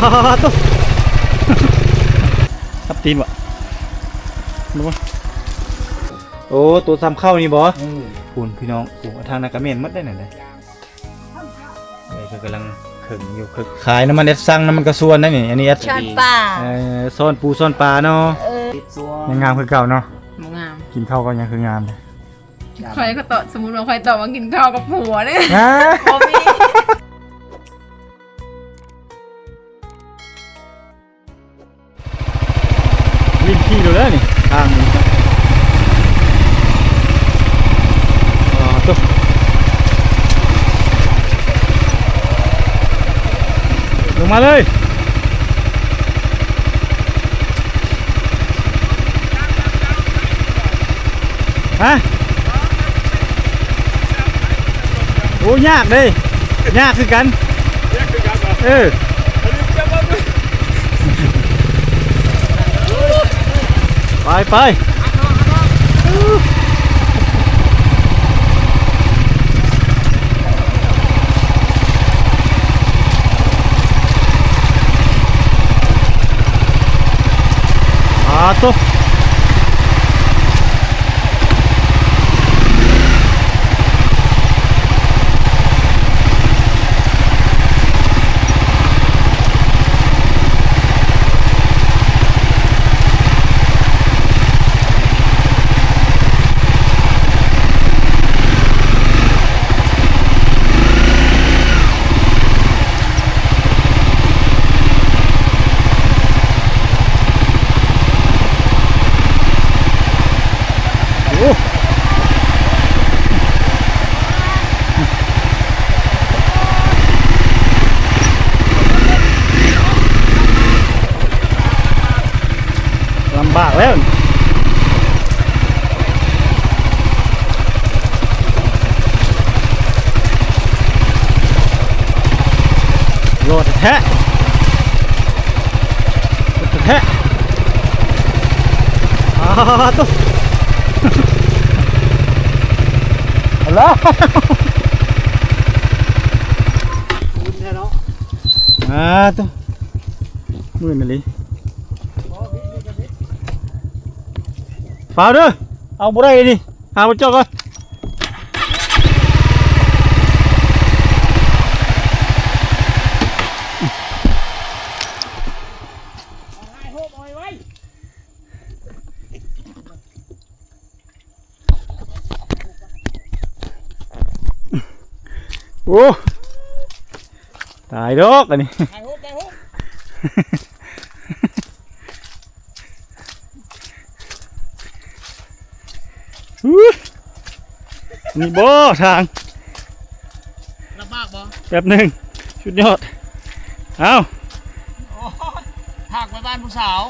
ປາໂຕ ທັບຕີນບໍ່? ໂອ້ ໂຕຊ້ຳເຂົ້ານີ້ບໍ່? ເອີ ພຸ້ນພີ່ນ້ອງ ໂອ້ ທາງນັ້ນກະແມ່ນໝົດໄດ໋ນັ້ນເດ້. ເອີ ເພິ່ນກຳລັງເຄິ່ງຢູ່ ເຄິ່ງຂາຍນ້ຳມັນແອັດຊັງ ນ້ຳມັນກະຊວນໄດ໋ນີ້. ອັນນີ້ແອັດ ຊ້ອນປາ ເອີ ຊ້ອນປູຊ້ອນປາເນາະ. ເອີ ຍັງງາມຄືເກົ່າເນາະ. ບໍ່ງາມ. ກິນເຂົ້າກັບຫຍັງຄືງາມ? ຂ້ອຍກໍຕອບ ສົມມຸດວ່າຂ້ອຍຕອບວ່າກິນເຂົ້າກັບຜົວເດ້. ຮະ? ບໍ່ມີ. ວິນຂີ່ໂລດເດີນີ້ ທາງນີ້. ອໍ ໂຕ ລົງມາເລີຍ. ຮະ? ໂອ້ ຍາກເດ້ ຍາກຄືກັນ. ຍາກຄືກັນເນາະ. ເອີ ໄປ ໄປ. ອາໂຕ. ໂອ້ ລຳບາກແລ້ວ. ໂລດແທ້ ໂລດແທ້. ອາໂຕ ລະ ອາໂຕ ມື່ນອີ່ຫຼີ. ຟ້າວເດີ ເອົາບໍ່ໄດ້ນີ້ ຫາບໍ່ເຈາະກ່ອນ. ໂອ້ ຕາຍດອກອັນນີ້. ອຸ້ຍ ນີ້ບໍ່ທາງ ລຳບາກບໍ່? ແປັບໜຶ່ງ ສຸດຍອດ. ເອົ້າ ໂອ້ຍ ທາງໄປບ້ານຜູ້ສາວ.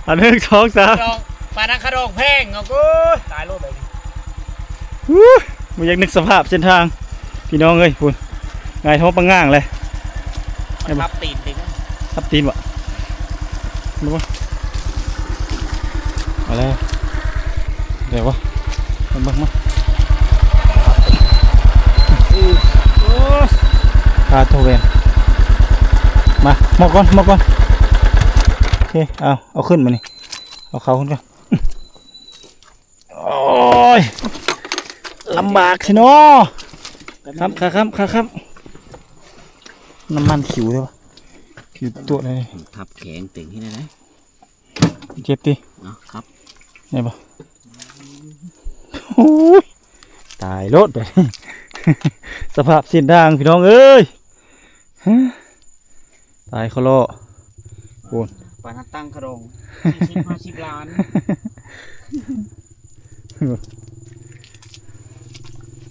ອັນ ໜຶ່ງ ສອງ ສາມ ຂະດອງ ປານາຂະດອງແພງ. ເອົາ ໂອ້ຍ ຕາຍໂລດເລີຍ. ອູ້ຍ ບໍ່ຢາກນຶກສະພາບເສັ້ນທາງ ພີ່ນ້ອງເອີຍ ພຸ້ນ ຫງາຍທ້ອງປະຫງ່າງເລີຍ. ໄດ້ບໍ່? ທັບຕີນຕິ ທັບຕີນບໍ່? ໄດ້ບໍ່? ເອົາແລ້ວ ໄດ້ບໍ່? ມາເບິ່ງມາ. ໂອ້ຍ ປາໂທ ແວ່ນ ມາ ໝອບກ່ອນ ໝອບກ່ອນ. ໂອເຄ ເອົາ ເອົາຂຶ້ນມານີ້ ເອົາເຂົ້າຂຶ້ນກ່ອນ. ໂອ້ຍ ລຳບາກແທ້ເນາະ. ຄ້ຳ ຂາຄ້ຳ ຂາຄ້ຳ. ນ້ຳມັນຂິວແທ້ວະ ຂິວຕົວະເລີຍ. ທັບແຂງເຕັງເຮັດແນວໃດ? ເຈັບຕິ? ເນາະ ຄັບ ໄດ້ບໍ່? ໂອ້ຍ ຕາຍໂລດ ສະພາບເສັ້ນທາງ ພີ່ນ້ອງເອີຍ. ຕາຍຄໍລໍ້ ໂອ້ຍ ປານນັ້ນຕັ້ງຂະດອງ ສີ່ສິບ ຫ້າສິບລ້ານ.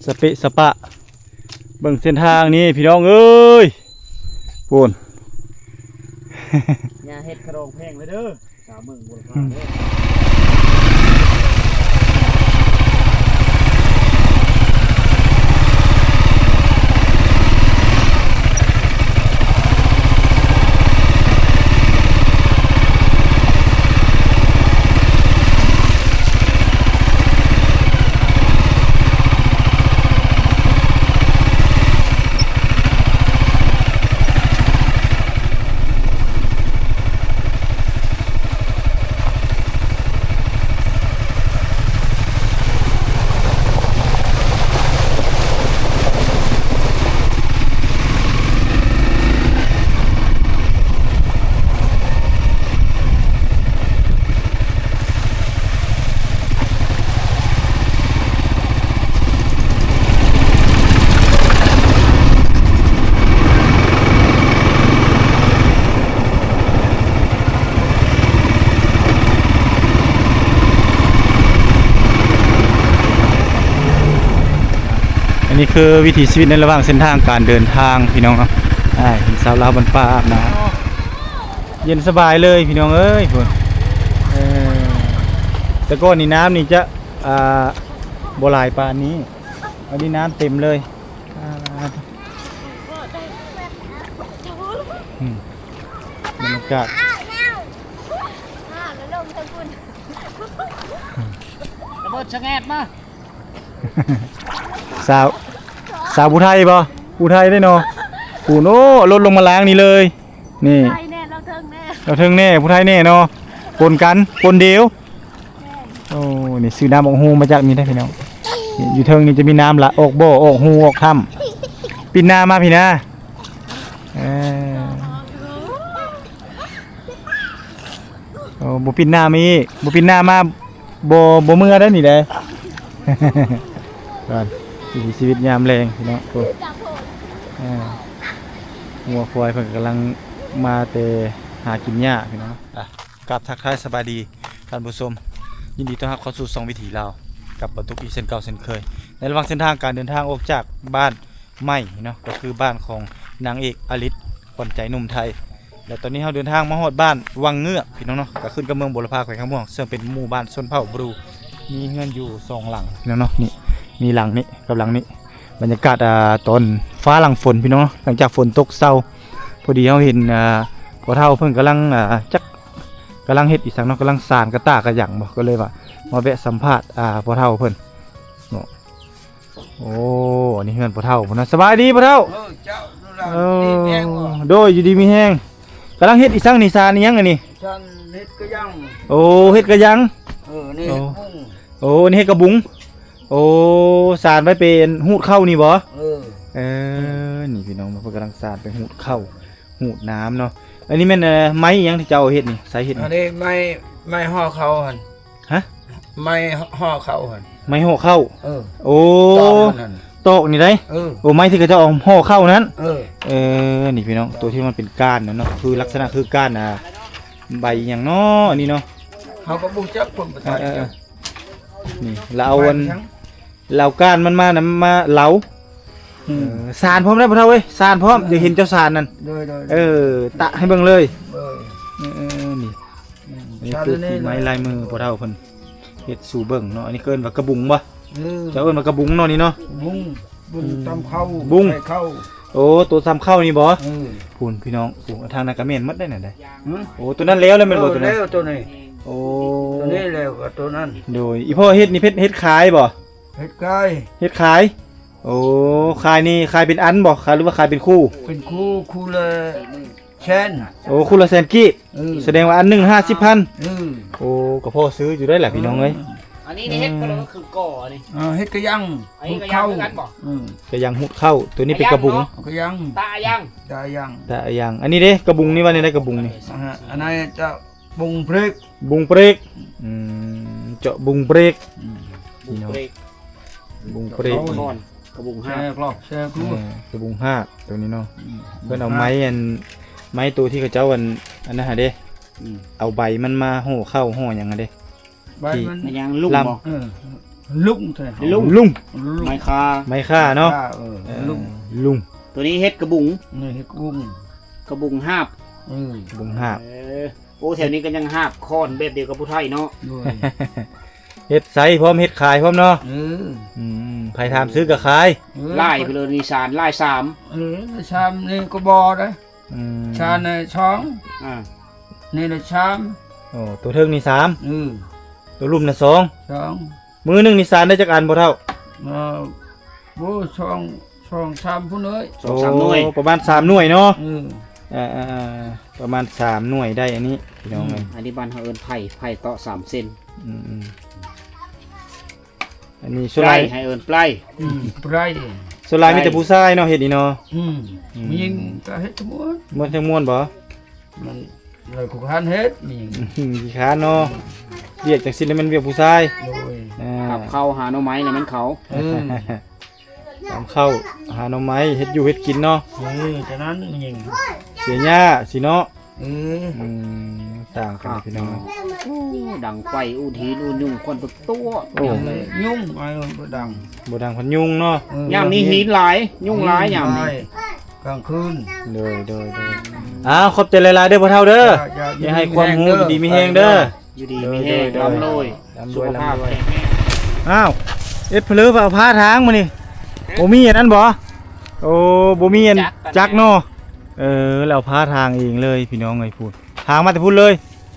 ສະເປະສະປະ ເບິ່ງເສັ້ນທາງນີ້ ພີ່ນ້ອງເອີຍ ໂອ້ຍ ຢ່າເຮັດຂະດອງແພງເລີຍເດີ. ສາວເມືອງບົວລະພາເດີ. ນີ້ຄືວິຖີຊີວິດໃນລະຫວ່າງເສັ້ນທາງການເດີນທາງພີ່ນ້ອງເນາະ. ອ່າ ເຫັນສາວລາວບ້ານປ່າອາບນ້ຳ ເຢັນສະບາຍເລີຍພີ່ນ້ອງເອີຍ. ພຸ້ນ ເອີ ແຕ່ກ່ອນນີ້ນ້ຳນີ້ຈະ ອ່າ ບໍ່ຫຼາຍປານນີ້ ອັນນີ້ນ້ຳເຕັມເລີຍ. ອ່າ ອືມ ບັນຍາກາດ ລະເບີດສະແງດມາ ສາວ ສາວຜູ້ໄທບໍ່? ຜູ້ໄທເດ້ເນາະ. ຜູ້ໂນ ລົດລົງມາລ້າງນີ້ເລີຍ. ນີ້ ຜູ້ໄທແນ່ ລາວເທິງແນ່ ລາວເທິງແນ່ ຜູ້ໄທແນ່ເນາະ. ປົນກັນ ປົນດຽວ. ໂອ້ ນີ້ຊື້ນ້ຳອອກຮູມາຈາກນີ້ໄດ໋ພີ່ນ້ອງ. ນີ້ຢູ່ເທິງນີ້ຈະມີນ້ຳລະອອກບໍ່ ອອກຮູ ອອກຖ້ຳ. ປິ່ນໜ້າມາພີ້ນະ. ເອີ ໂອ້ ບໍ່ປິ່ນໜ້າມາອີກ ບໍ່ປິ່ນໜ້າມາ ບໍ່ ບໍ່ເມືອໄດ໋ນີ້ເດ້. ກ່ອນ ວິຖີຊີວິດຍາມແລງພີ່ນ້ອງ. ໂອ້ ອ່າ ງົວຄວາຍເພິ່ນກຳລັງມາແຕ່ຫາກິນຫຍ້າພີ່ນ້ອງ. ອ່ະ ກາບທັກທາຍສະບາຍດີທ່ານຜູ້ຊົມ, ຍິນດີຕ້ອນຮັບເຂົ້າສູ່ຊ່ອງວິຖີລາວ ກັບບ່າວຕຸກອີກເຊັ່ນເກົ່າເຊັ່ນເຄີຍ ໃນລະຫວ່າງເສັ້ນທາງການເດີນທາງອອກຈາກບ້ານໃໝ່ເນາະ ກໍຄືບ້ານຂອງນາງເອກອາລິດ ຂວັນໃຈໜຸ່ມໄທ. ແລະຕອນນີ້ເຮົາເດີນທາງມາຮອດບ້ານວັງເງືອກພີ່ນ້ອງເນາະ, ກໍຂຶ້ນກັບເມືອງບົວລະພາ ແຂວງຄຳມ່ວງ, ເຊິ່ງເປັນໝູ່ບ້ານຊົນເຜົ່າບຣູ. ມີເຮືອນຢູ່ສອງຫຼັງພີ່ນ້ອງເນາະ, ນີ້ ມີຫຼັງນີ້ກັບຫຼັງນີ້. ບັນຍາກາດ ອ່າ ຕອນຟ້າຫຼັງຝົນພີ່ນ້ອງເນາະ, ຫຼັງຈາກຝົນຕົກເຊົາ ພໍດີເຮົາເຫັນ ອ່າ ພໍ່ເຖົ້າເພິ່ນກຳລັງ ອ່າ ຈັກ ກຳລັງເຮັດອີ່ສັງເນາະ, ກຳລັງສານກະຕ່າກະຫຍັງບໍ່ ກໍເລີຍວ່າມາແວະສຳພາດ ອ່າ ພໍ່ເຖົ້າເພິ່ນເນາະ. ໂອ້ ອັນນີ້ເຮືອນພໍ່ເຖົ້າພຸ້ນນະ. ສະບາຍດີພໍ່ເຖົ້າ. ເອີ ເຈົ້າ ເອີ ດີແຮງບໍ່? ໂດຍ ຢູ່ດີມີແຮງ. ກຳລັງເຮັດອີ່ສັງນີ້ ສານອີ່ຫຍັງອັນນີ້? ສານເຮັດກະຍັງ. ໂອ້ ເຮັດກະຍັງ. ເອີ ນີ້ ໂອ້ ເຮັດບຸງ. ໂອ້ ອັນນີ້ເຮັດກະບຸງ. ໂອ້ ສານໄວ້ເປັນຮູດເຂົ້ານີ້ບໍ່? ເອີ ເອີ ນີ້ພີ່ນ້ອງ ເພິ່ນກຳລັງສານເປັນຮູດເຂົ້າ ຮູດນ້ຳເນາະ. ອັນນີ້ແມ່ນ ເອີ ໄມ້ອີ່ຫຍັງທີ່ເຈົ້າເຮັດນີ້ ໃຊ້ເຮັດນີ້? ອັນນີ້ໄມ້ ໄມ້ຫໍ່ເຂົ້າຫັ້ນ. ຮະ? ໄມ້ຫໍ່ເຂົ້າຫັ້ນ. ໄມ້ຫໍ່ເຂົ້າ. ເອີ ໂອ້ ຕອກມັນຫັ້ນ ຕອກນີ້ໄດ໋. ເອີ ໂອ້ ໄມ້ທີ່ເຂົາເຈົ້າເອົາຫໍ່ເຂົ້ານັ້ນ. ເອີ ເອີ ນີ້ພີ່ນ້ອງ ໂຕທີ່ມັນເປັນກ້ານນັ້ນເນາະ, ຄືລັກສະນະຄືກ້ານ ອ່າ ໃບຫຍັງເນາະ ອັນນີ້ເນາະ. ເຮົາກໍບໍ່ຮູ້ຈັກ ຄົນປະເທດ. ເອີ ເອີ ນີ້ລາວເອົາອັນ ລາວກ້ານມັນມານຳມາເຫຼົາ. ອືມ ເອີ ສານພ້ອມໄດ໋ພໍ່ເຖົ້າເອີຍ, ສານພ້ອມ. ເອີ ຢາກເຫັນເຈົ້າສານນັ້ນ. ໂດຍ ໂດຍ ເອີ ຕະໃຫ້ເບິ່ງເລີຍ. ໂດຍ ເອີ ເອີ ນີ້ ອືມ ອັນນີ້ຄື ສານ ຝີໄມ້ລາຍມືພໍ່ເຖົ້າເພິ່ນເຮັດສູ່ເບິ່ງເນາະ. ອັນນີ້ເອີ້ນວ່າກະບຸງບໍ່? ເອີ ເຈົ້າເອີ້ນວ່າກະບຸງເນາະ ນີ້ເນາະ. ບຸງ ບຸງ ອືມ ຕຳເຂົ້າ ບຸງ ໃສ່ເຂົ້າ. ໂອ້ ໂຕຕຳເຂົ້ານີ້ບໍ່? ເອີ ພຸ້ນພີ່ນ້ອງ. ໂອ້ ທາງນັ້ນກະແມ່ນໝົດໄດ໋ນັ້ນໄດ໋. ຫື? ໂອ້ ໂຕນັ້ນແລ້ວແລ້ວແມ່ນບໍ່? ເອີ ໂຕນັ້ນແລ້ວໂຕນີ້. ໂອ້ ໂຕນີ້ແລ້ວກໍໂຕນັ້ນ. ໂດຍ ອີ່ພໍ່ເຮັດນີ້ເຮັດ ເຮັດຂາຍບໍ່? ເຮັດຂາຍ ເຮັດຂາຍ. ໂອ້ ຂາຍນີ້ຂາຍເປັນອັນບໍ່ ຂາຍ ຫຼືວ່າຂາຍເປັນຄູ່? ເປັນຄູ່ ຄູ່ລະແສນ. ໂອ້ ຄູ່ລະແສນກີບ. ເອີ ສະແດງວ່າອັນໜຶ່ງຫ້າສິບພັນ. ເອີ ໂອ້ ກໍພໍຊື້ຢູ່ໄດ໋ລະ ເອີ ພີ່ນ້ອງເອີຍ. ອັນນີ້ເຮັດກໍຄືກໍອັນນີ້ ເອີ ເຮັດກະຍັງ ອັນນີ້ກະຍັງຄືກັນບໍ່? ອືມ ກະຍັງຮູດເຂົ້າ. ໂຕນີ້ເປັນກະບຸງ ກະຍັງ ຕາຍັງ ຕາຍັງ ຕາຍັງ. ອັນນີ້ເດ້ ກະບຸງນີ້ວ່າແນວໃດ ກະບຸງນີ້? ອ່າ ອັນນັ້ນຈະ ບຸງເບຣກ ບຸງເບຣກ. ອືມ ເຈາະບຸງເບຣກ. ອືມ ບຸງເບຣກ ບຸງເບຣກ. ເອົາກ່ອນ ກະບຸງຮາກ ແຊກ ແຊກ ເອີ ກະບຸງຮາກໂຕນີ້ເນາະ. ອືມ ເພິ່ນເອົາໄມ້ອັນ ໄມ້ໂຕທີ່ເຂົາເຈົ້າອັນ ອັນນັ້ນຫັ້ນເດ້. ອືມ ເອົາໃບມັນມາຫໍ່ເຂົ້າຫໍ່ຫຍັງຫັ້ນເດ້. ໃບມັນ ກະຍັງລຸງບໍ່? ເອີ ລຸງ ລຸງ ລຸງ ໄມ້ຄ່າ ໄມ້ຄ່າເນາະ. ເອີ ເອີ ລຸງ ລຸງ. ໂຕນີ້ເຮັດກະບຸງ ນີ້ເຮັດກະບຸງ ກະບຸງຮາກ. ເອີ ກະບຸງຮາກ. ເອີ ໂອ້ ແຖວນີ້ກໍຍັງຮາກຄ້ອນແບບດຽວກັບຜູ້ໄທເນາະ. ໂດຍ ເຮັດໃຊ້ພ້ອມ ເຮັດຂາຍພ້ອມເນາະ. ເອີ ອືມ ໃຜຖາມຊື້ກໍຂາຍ. ເອີ ຫຼາຍໄປເລີຍນີ້ ສານຫຼາຍສາມ. ເອີ ສາມນີ້ກໍບໍ່ໄດ້. ອືມ ຊານນີ້ສອງ. ອ່າ ນີ້ລະສາມ. ໂອ້ ໂຕເທິງນີ້ສາມ. ເອີ ໂຕລຸ່ມນະສອງ ສອງ. ມື້ໜຶ່ງນີ້ສານໄດ້ຈັກອັນພໍ່ເຖົ້າ? ເອີ ໂອ້ ສອງ ສອງສາມພຸ້ນເອີຍ. ສອງສາມໜ່ວຍ. ໂອ້ ປະມານສາມໜ່ວຍເນາະ. ເອີ ເອີ ປະມານສາມໜ່ວຍໄດ້ອັນນີ້ພີ່ນ້ອງເອີຍ. ອືມ ອັນນີ້ບ້ານເຮົາເອີ້ນໄຜ່ ໄຜ່ເຕາະສາມເສັ້ນ. ອືມ ອັນນີ້ສ່ວນຫຼາຍ ໃຫ້ເອີ້ນໄປ. ອືມ ໄປ. ສ່ວນຫຼາຍມີແຕ່ຜູ້ຊາຍເນາະເຮັດນີ້ເນາະ. ອືມ ອືມ ຜູ້ຍິງກໍເຮັດທັງໝົດ. ໝົດທັງມວນບໍ່? ມັນ ລະຄູຄານເຮັດນີ້. ອືມ ຂີ້ຄ້ານເນາະ. ວຽກຈັ່ງຊີ້ລະແມ່ນວຽກຜູ້ຊາຍ. ໂດຍ ເອີ ຫາບເຂົ້າຫາໜໍ່ໄມ້ລະແມ່ນເຂົາ. ເອີ ຫາບເຂົ້າຫາໜໍ່ໄມ້ ເຮັດຢູ່ເຮັດກິນເນາະ. ເອີ ຈະນັ້ນຍິງ ເສຍຫຍ້າຊິເນາະ. ເອີ ອືມ ຕ່າງກັນພີ່ນ້ອງ. ໂອ້ ດັງໄຟອຸດຫີນອຸດຍຸງຄວັນຕົວໂຕ. ໂອ້ ຍຸງ ເອີ ບໍ່ດັງ ບໍ່ດັງພັດຍຸງເນາະ. ເອີ ຍາມນີ້ຫີນຫຼາຍ ຍຸງຫຼາຍຍາມນີ້ ກາງຄືນ. ໂດຍ ໂດຍ ໂດຍ. ອ້າວ ຂອບໃຈຫຼາຍໆເດີພໍ່ເຖົ້າເດີ. ຢາກໃຫ້ຄວາມຮູ້ ຢູ່ດີມີແຮງເດີ. ຢູ່ດີມີແຮງ ໂດຍ ໂດຍ ລ່ຳລວຍ ລ່ຳລວຍ ສຸຂະພາບແຂງແຮງ. ອ້າວ ເອັດເຜລີວ່າເອົາພາທາງມື້ນີ້ ບໍ່ມີອັນນັ້ນບໍ່? ໂອ້ ບໍ່ມີອັນຈັກເນາະ. ເອີ ແລ້ວພາທາງເອງເລີຍພີ່ນ້ອງເອີຍ. ພຸ້ນ ທາງມາແຕ່ພຸ້ນເລີຍ.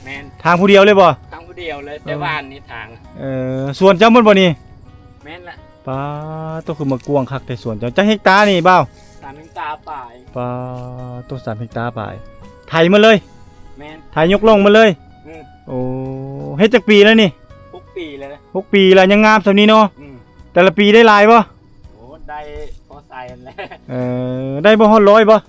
ແມ່ນ ທາງຜູ້ດຽວເລີຍບໍ່? ທາງຜູ້ດຽວເລີຍ ແຕ່ວານນີ້ທາງ. ເອີ ສວນເຈົ້າໝົດບໍ່ນີ້? ແມ່ນລະ. ປາດໂຕ ຄືມາກວ້າງຄັກແຕ່ສວນເຈົ້າ. ຈັກເຮັກຕານີ້ບ່າວ? ສາມເຮັກຕາປາຍ. ປາດໂຕ ສາມເຮັກຕາປາຍ ໄຖໝົດເລີຍ? ແມ່ນ ໄຖຍົກລ່ອງໝົດເລີຍ. ອືມ ໂອ້ ເຮັດຈັກປີແລ້ວນີ້? ຫົກປີແລ້ວ. ຫົກປີແລ້ວ ຍັງງາມສ່ຳນີ້ເນາະ. ອືມ ແຕ່ລະປີໄດ້ຫຼາຍບໍ່? ໂອ້ ໄດ້ພໍໃຊ້ຫັ້ນແຫຼະ. ເອີ ໄດ້ບໍ່ຮອດຮ້ອຍບໍ່?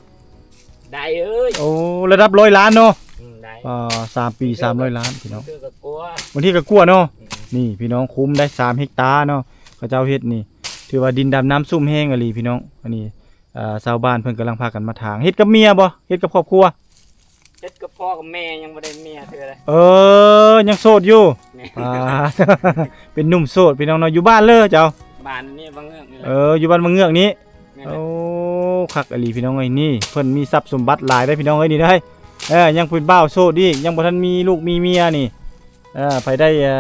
ໄດ້ເອີຍ. ໂອ້ ລະດັບຮ້ອຍລ້ານເນາະ. ອືມ ໄດ້. ອ່າ ສາມປີສາມຮ້ອຍລ້ານພີ່ນ້ອງ. ບາງເທື່ອກໍກວ່າ ບາງທີກໍກວ່າເນາະ. ອືມ ນີ້ພີ່ນ້ອງ ຄຸມໄດ້ສາມເຮັກຕາເນາະ ເຂົາເຈົ້າເຮັດນີ້ ຖືວ່າດິນດຳນ້ຳຊຸ່ມແຮງອີ່ຫຼີພີ່ນ້ອງ. ອັນນີ້ ອ່າ ຊາວບ້ານເພິ່ນກຳລັງພາກັນມາຖາງ. ເຮັດກັບເມຍບໍ່? ເຮັດກັບຄອບຄົວ? ເຮັດກັບພໍ່ກັບແມ່ ຍັງບໍ່ໄດ້ເມຍເທື່ອເລີຍ. ເອີ ຍັງໂສດຢູ່. ແມ່ນ. ອ່າ ເປັນໜຸ່ມໂສດພີ່ນ້ອງເນາະ. ຢູ່ບ້ານເລີເຈົ້າ? ບ້ານນີ້ ວັງເງືອກນີ້ແຫຼະ. ເອີ ຢູ່ບ້ານວັງເງືອກນີ້. ແມ່ນແຫຼະ. ໂອ້ ຄັກອີ່ຫຼີພີ່ນ້ອງເອີຍ. ນີ້ເພິ່ນມີຊັບສົມບັດຫຼາຍເດ້ພີ່ນ້ອງເອີຍ ນີ້ເດ້. ເອີ ຍັງເປັນບ່າວໂສດອີກ ຍັງບໍ່ທັນມີລູກມີເມຍນີ້. ເອີ ໃຜໄດ້ ເອີ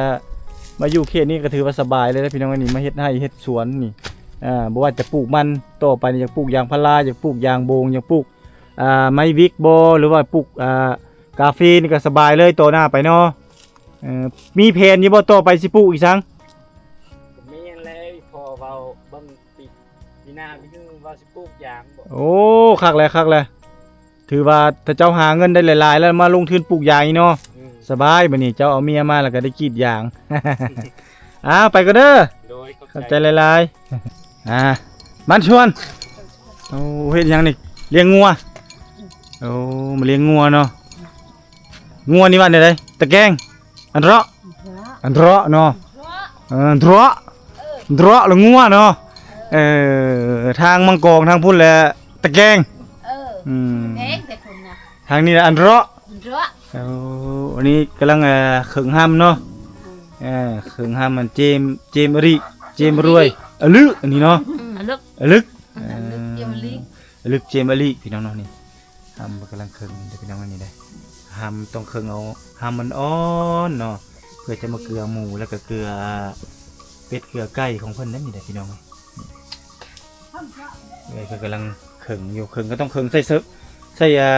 ມາຢູ່ເຂດນີ້ກໍຖືວ່າສະບາຍເລີຍນະພີ່ນ້ອງ. ອັນນີ້ມາເຮັດໄຮ່ເຮັດສວນນີ້ ເອີ ບໍ່ວ່າຈະປູກມັນ ຕໍ່ໄປນີ້ຢາກປູກຢາງພາລາ ຢາກປູກຢາງໂບງ ຢາກປູກ ອ່າ ໄມ້ວິກບໍ ຫຼືວ່າປູກ ອ່າ ກາເຟນີ້ກໍສະບາຍເລີຍຕໍ່ໜ້າໄປເນາະ. ເອີ ມີແຜນຢູ່ບໍ່ຕໍ່ໄປຊິປູກອີກສັງ? ກໍມີຫັ້ນແຫຼະ ພໍ່ເວົ້າເບິ່ງປີ ປີໜ້າ ປີຫຶ່ງວ່າຊິປູກຢາງບໍ. ໂອ້ ຄັກແຫຼະ ຄັກແຫຼະ. ຖືວ່າຖ້າເຈົ້າຫາເງິນໄດ້ຫຼາຍໆ ແລ້ວມາລົງທຶນປູກຢາງອີກເນາະ. ອືມ ສະບາຍ. ບັດນີ້ເຈົ້າເອົາເມຍມາແລ້ວກໍໄດ້ກຣີດຢາງ. ອ້າວ ໄປກ່ອນເດີ. ໂດຍ ຂອບໃຈ ຂອບໃຈຫຼາຍໆ. ອ່າ ບ້ານຊວນ. ໂອ້ ເຮັດຫຍັງນີ້? ລ້ຽງງົວ. ໂອ້ ມາລ້ຽງງົວເນາະ. ງົວນີ້ວ່າແນວໃດ? ຕະແກງ. ອັນເດາະ ອັນເດາະເນາະ. ເອີ ເດາະ ເອີ ເດາະລະງົວເນາະ. ເອີ ທາງມັງກອງທາງພຸ້ນແຫຼະ ຕະແກງ. ເອີ ອືມ ແພງແຕ່ພຸ້ນນະ. ທາງນີ້ລະອັນເດາະ ເດາະ. ໂອ້ ອັນນີ້ກຳລັງ ເອີ ເຄິ່ງຮຳເນາະ. ອືມ ເອີ ເຄິ່ງຮຳ ມັນເຈມ ເຈມອະລິ ເຈມລວຍ ອະລຶ ອັນນີ້ເນາະ. ອືມ ອະລຶ ອະລຶ ເອີ ອະລຶ ເຈມອະລິ ອະລຶ ເຈມອະລິ ພີ່ນ້ອງເນາະ. ນີ້ ຮຳກຳລັງເຄິ່ງເດ້ພີ່ນ້ອງ. ອັນນີ້ເດ້ ຮຳຕ້ອງເຄິ່ງເອົາ ຮຳອ່ອນໆເນາະ ເພື່ອຈະມາເກືອໝູ ແລ້ວກໍເກືອເປັດເກືອໄກ່ຂອງເພິ່ນເດ້. ນີ້ເດ້ພີ່ນ້ອງ ເອີຍ ເພິ່ນກຳລັງເຄິ່ງຢູ່. ເຄິ່ງກໍຕ້ອງເຄິ່ງໃສ່ເສີ ໃສ່ ອ່າ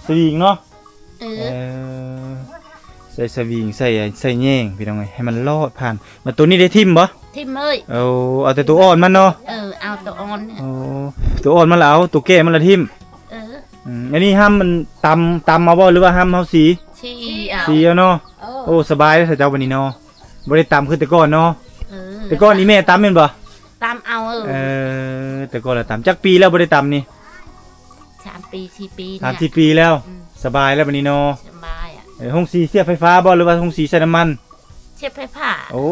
ສະວິງເນາະ. ເອີ ເອີ ໃສ່ສະວິງ ໃສ່ ໃສ່ແຍງພີ່ນ້ອງເອີຍ ໃຫ້ມັນລອດຜ່ານ. ມາໂຕນີ້ໄດ້ຖິ້ມບໍ່? ຖິ້ມເລີຍ. ໂອ້ ເອົາແຕ່ໂຕອ່ອນມັນເນາະ. ເອີ ເອົາໂຕອ່ອນ. ໂອ້ ໂຕອ່ອນມັນລະເອົາ ໂຕແກ່ມັນລະຖິ້ມ. ເອີ ອືມ ອັນນີ້ຮຳມັນຕຳ ຕຳເອົາບໍ່ ຫຼືວ່າຮຳເຮົາສີ? ສີເອົາ ສີເອົາເນາະ. ເອີ ໂອ້ ສະບາຍເດ້ເຈົ້າບັດນີ້ເນາະ ບໍ່ໄດ້ຕຳຄືແຕ່ກ່ອນເນາະ. ເອີ ແຕ່ກ່ອນອີ່ແມ່ຕຳແມ່ນບໍ່? ຕຳເອົາ. ເອີ ເອີ ແຕ່ກ່ອນລະຕຳ. ຈັກປີແລ້ວບໍ່ໄດ້ຕຳນີ້? ສາມປີ ສີ່ປີ ສາມສີ່ປີແລ້ວ. ອືມ ສະບາຍແລ້ວບັດນີ້ເນາະ. ສະບາຍອະ. ເອີ ໂຮງສີເສຍບໄຟຟ້າບໍ່ ຫຼືວ່າໂຮງສີໃຊ້ນ້ຳມັນ? ເສຍບໄຟຟ້າ. ໂອ້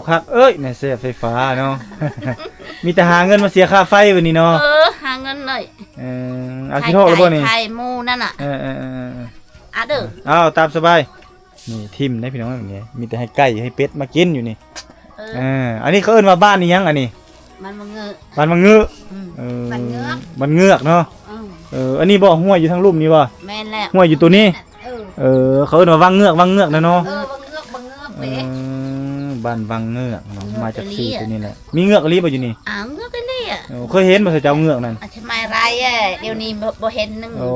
ຄັກເອີຍ ແນວເສຍບໄຟຟ້າເນາະ. ມີແຕ່ຫາເງິນມາເສຍຄ່າໄຟບັດນີ້ເນາະ. ເອີ ຫາເງິນເລີຍ. ເອີ ເອົາຂີ້ເຖາະແລ້ວບໍ່ນີ້? ຂາຍໝູນັ້ນນະ. ເອີໆໆໆ ອາເດີ ເອົາຕາມສະບາຍ. ນີ້ຖິ້ມໄດ້ພີ່ນ້ອງ ນີ້ມີແຕ່ໃຫ້ໄກ່ໃຫ້ເປັດມາກິນຢູ່ນີ້. ເອີ ເອີ ອັນນີ້ເຂົາເອີ້ນວ່າບ້ານອີ່ຫຍັງອັນນີ້? ບ້ານບັງເງືອກ. ບ້ານບັງເງືອກ. ອືມ ເອີ ບ້ານເງືອກ ບ້ານເງືອກເນາະ. ອືມ ເອີ ອັນນີ້ບໍ່ ຫ້ວຍຢູ່ທາງລຸ່ມນີ້ບໍ່? ແມ່ນແລ້ວ ຫ້ວຍຢູ່ໂຕນີ້. ເອີ ເອີ ເຂົາເອີ້ນວ່າວັງເງືອກ ວັງເງືອກນະເນາະ. ເອີ ວັງເງືອກ ວັງເງືອກເດ້. ເອີ ບ້ານວັງເງືອກເນາະ ເງືອກ ມາຈາກຊື່ໂຕນີ້ແຫຼະ. ມີເງືອກອີ່ຫຼີບໍ່ຢູ່ນີ້? ອ້າວ ເງືອກອີ່ຫຼີອະ. ໂອ້ ເຄີຍເຫັນບໍ່ ເຈົ້າເງືອກນັ້ນ? ອາດຈະມາຫຼາຍແລ້ວ ດຽວນີ້ບໍ່ ບໍ່ເຫັນໜຶ່ງ. ໂອ້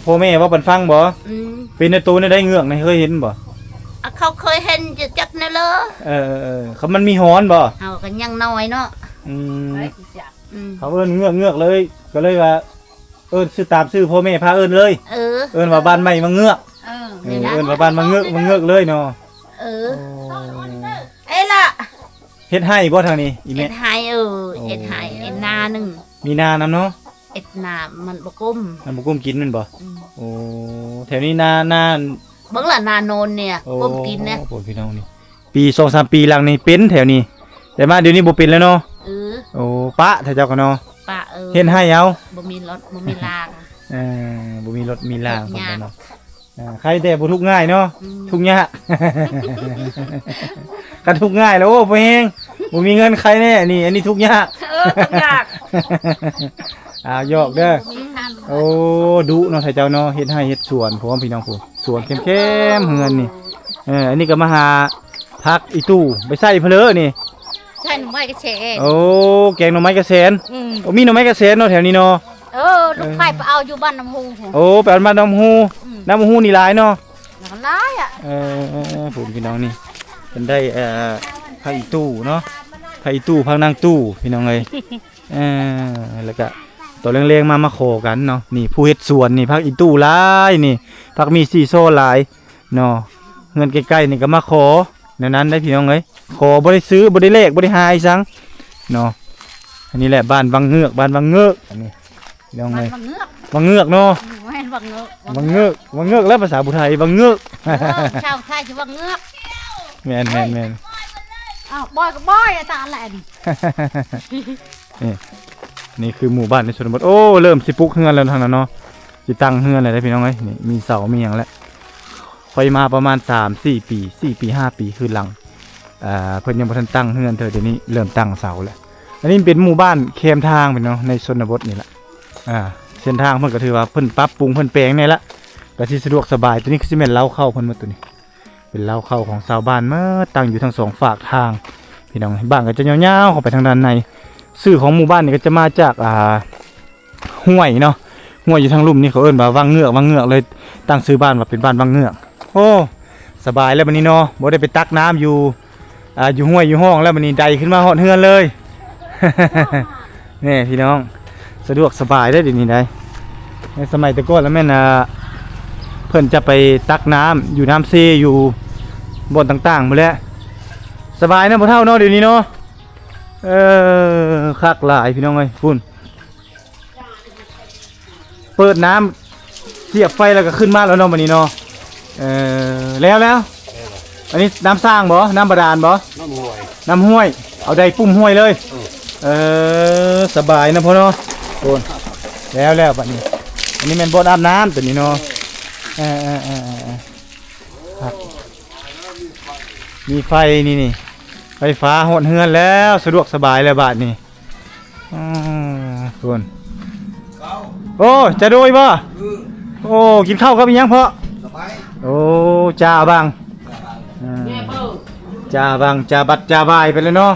ພໍ່ແມ່ເວົ້າປັນຟັງບໍ່? ອືມ ເປັນໂຕແນວໃດເງືອກນະ ເຄີຍເຫັນບໍ່? ອາ ເຂົາເຄີຍເຫັນຢູ່ຈັກແນວເລີ. ເອີໆໆ ເຂົາມັນມີຫອນບໍ່? ເຮົາກໍຍັງນ້ອຍເນາະ. ອືມ ອືມ ເຂົາເອີ້ນເງືອກ ເງືອກເລີຍ ກໍເລີຍວ່າ ເອີ້ນຊື່ຕາມຊື່ພໍ່ແມ່ພາເອີ້ນເລີຍ. ເອີ ເອີ້ນວ່າບ້ານໃໝ່ວັງເງືອກ. ເອີ ເອີ ເອີ້ນວ່າບ້ານວັງເງືອກ ວັງເງືອກເລີຍເນາະ. ເອີ ໂອ້ ເອີລະ ເຮັດໄຮ່ບໍ່ທາງນີ້ອີ່ແມ່? ເຮັດໄຮ່. ເອີ ໂອ້ ເຮັດໄຮ່ ເຮັດນາໜຶ່ງ. ມີນານຳເນາະ. ເຮັດນາມັນບໍ່ກຸ້ມ ມັນບໍ່ກຸ້ມກິນແມ່ນບໍ່? ອືມ ໂອ້ ແຖວນີ້ນາ ນາ ເບິ່ງລະ ນາໂນນນີ້ ໂອ້ ກຸ້ມກິນນະ. ໂອ້ ພີ່ນ້ອງນີ້ ປີສອງສາມປີຫຼັງນີ້ເປັນແຖວນີ້ ແຕ່ມາດຽວນີ້ບໍ່ເປັນແລ້ວເນາະ. ເອີ ໂອ້ ປະແທ້ເຈົ້າກໍເນາະ. ປະ. ເອີ ເຮັດໄຮ່ເອົາ ບໍ່ມີລົດ ບໍ່ມີລາງ. ເອີ ບໍ່ມີລົດມີລາງ ເຮັດຍາກ ເນາະ. ອ່າ ໄຄແຕ່ບໍ່ທຸກງ່າຍເນາະ ອືມ ທຸກຍາກ ຄັນທຸກງ່າຍແລ້ວ ໂອ້ ບໍ່ແຮງ ບໍ່ມີເງິນ ໄຄແນ່ ອັນນີ້ ອັນນີ້ທຸກຍາກ ເອີ ທຸກຍາກ ອ່າ ຢອກເດີ ບໍ່ມີທາງ ໂອ້ ດຸເນາະ ໄທເຈົ້າເນາະ ເຮັດໄຮ່ເຮັດສວນ ພ້ອມ ພີ່ນ້ອງ ຜູ້ ສວນແຄມໆ ເຮືອນນີ້ ເອີ ອັນນີ້ກໍມາຫາຜັກອີຕູ້ໄປໃສ່ເພີ້ນີ້ ໃສ່ໜໍ່ໄມ້ກະແສນ ໂອ້ ແກງໜໍ່ໄມ້ກະແສນ ອືມ ໂອ້ ມີໜໍ່ໄມ້ກະແສນເນາະ ແຖວນີ້ເນາະ ເອີ ລູກ ເອີ ໄປ ໄປເອົາຢູ່ບ້ານນ້ຳຮູ້ພຸ້ນ ໂອ້ ໄປເອົາບ້ານນ້ຳຮູ້ ອືມ ນ້ຳຮູ້ນີ້ຫຼາຍເນາະ ຫຼາຍອະ ເອີ ພຸ້ນພີ່ນ້ອງນີ້ ເພິ່ນໄດ້ ເອີ ຜັກອີຕູ້ເນາະ ຜັກອີຕູ້ ຜັກນາງຕູ້ ພີ່ນ້ອງເອີຍ ເອີ ແລ້ວກະຕອນແລງໆ ມາ ມາຂໍກັນເນາະ ນີ້ຜູ້ເຮັດສວນນີ້ ຜັກອີຕູ້ຫຼາຍນີ້ ຜັກມີສີຊໍຫຼາຍເນາະ ເຮືອນໃກ້ໆ ນີ້ກໍມາຂໍ ແນວນັ້ນໄດ໋ພີ່ນ້ອງເອີຍ ຂໍບໍ່ໄດ້ຊື້ ບໍ່ໄດ້ແລກ ບໍ່ໄດ້ຫາອີ່ສັງເນາະ ອັນນີ້ແຫຼະ ບ້ານວັງເງືອກ ບ້ານວັງເງືອກ ອັນນີ້ພີ່ນ້ອງເອີຍ ບ້ານວັງເງືອກ ວັງເງືອກເນາະ ອືມ ບໍ່ແມ່ນວັງເງີກ ວັງເງືອກ ວັງເງືອກແລ້ວພາສາຜູ້ໄທ ວັງເງືອກ ເອີ ຊາວໄທຊິວັງເງືອກ ແມ່ນໆໆ ອ້າວ ບອຍກໍບອຍ ອາຈານແຫຼະ ນີ້ ນີ້ຄືໝູ່ບ້ານໃນຊົນນະບົດ ໂອ້ ເລີ່ມຊິປຸກເຮືອນແລ້ວທາງນັ້ນເນາະ ຊິຕັ້ງເຮືອນແລ້ວເດ້ພີ່ນ້ອງເອີຍ ນີ້ມີເສົາມີຫຍັງແລ້ວ ຂ້ອຍມາປະມານສາມສີ່ປີ ສີ່ປີ ຫ້າປີ ຄືຫຼັງ ອ່າ ເພິ່ນຍັງບໍ່ທັນຕັ້ງເຮືອນເທື່ອ ດຽວນີ້ເລີ່ມຕັ້ງເສົາແລ້ວ ອັນນີ້ເປັນໝູ່ບ້ານແຄມທາງພີ່ນ້ອງ ໃນຊົນນະບົດນີ້ລະ ອ່າ ເສັ້ນທາງເພິ່ນກໍຖືວ່າເພິ່ນປັບປຸງ ເພິ່ນແປງແນ່ລະ ກໍຊິສະດວກສະບາຍ ຕົວນີ້ຄືຊິແມ່ນເລົ້າເຂົ້າເພິ່ນໝົດ ຕົວນີ້ ເປັນເລົ້າເຂົ້າຂອງຊາວບ້ານໝົດ ຕັ້ງຢູ່ທັງສອງຟາກທາງ ພີ່ນ້ອງ ບ້ານກໍຈະຍາວໆ ເຂົ້າໄປທາງດ້ານໃນ ຊື່ຂອງໝູ່ບ້ານນີ້ກໍຈະມາຈາກ ອ່າ ຫ້ວຍເນາະ ຫ້ວຍຢູ່ທາງລຸ່ມນີ້ ເຂົາເອີ້ນວ່າວັງເງືອກ ວັງເງືອກ ເລີຍຕັ້ງຊື່ບ້ານວ່າເປັນບ້ານວັງເງືອກ ໂອ້ ສະບາຍແລ້ວບັດນີ້ເນາະ ບໍ່ໄດ້ໄປຕັກນ້ຳຢູ່ ອ່າ ຢູ່ຫ້ວຍຢູ່ຮ່ອງແລ້ວ ບັດນີ້ໄດຂຶ້ນມາຮອດເຮືອນເລີຍ ແນ່ພີ່ນ້ອງ ສະດວກສະບາຍເດ້ ດຽວນີ້ໄດ໋ ໃນສະໄໝແຕ່ກ່ອນລະແມ່ນ ອ່າ ເພິ່ນຈະໄປຕັກນ້ຳຢູ່ນ້ຳເຊ ຢູ່ບ່ອນຕ່າງໆ ພຸ້ນແຫຼະ ສະບາຍນະພໍ່ເຖົ້າເນາະ ດຽວນີ້ເນາະ ເອີ ຄັກຫຼາຍພີ່ນ້ອງເອີຍ ພຸ້ນ ເປີດນ້ຳ ສຽບໄຟແລ້ວກໍຂຶ້ນມາແລ້ວເນາະ ບັດນີ້ເນາະ ເອີ ແລ້ວ ແລ້ວ ອັນນີ້ນ້ຳສ້າງບໍ່? ນ້ຳບາດານບໍ່? ນ້ຳຫ້ວຍ ນ້ຳຫ້ວຍ ເອົາໄດປຸ້ມຫ້ວຍເລີຍ ເອີ ເອີ ສະບາຍນະພໍ່ເນາະ ໂອ້ນ ແລ້ວ ແລ້ວບັດນີ້ ອັນນີ້ແມ່ນບ່ອນອາບນ້ຳຕົວນີ້ເນາະ ເອີ ເອີ ເອີ ເອີ ເອີ ຄັກ ມີໄຟນີ້ ນີ້ ໄຟຟ້າຮອດເຮືອນແລ້ວ ສະດວກສະບາຍແລ້ວບາດນີ້ ອືມ ພຸ້ນ ໂອ້ ຈະໂດຍບໍ່? ໂອ້ ກິນເຂົ້າກັບອີ່ຫຍັງເພາະ? ໂອ້ ຈາບັງ ອືມ ຈາບັງ ຈາບັດ ຈາບາຍໄປແລ້ວເນາະ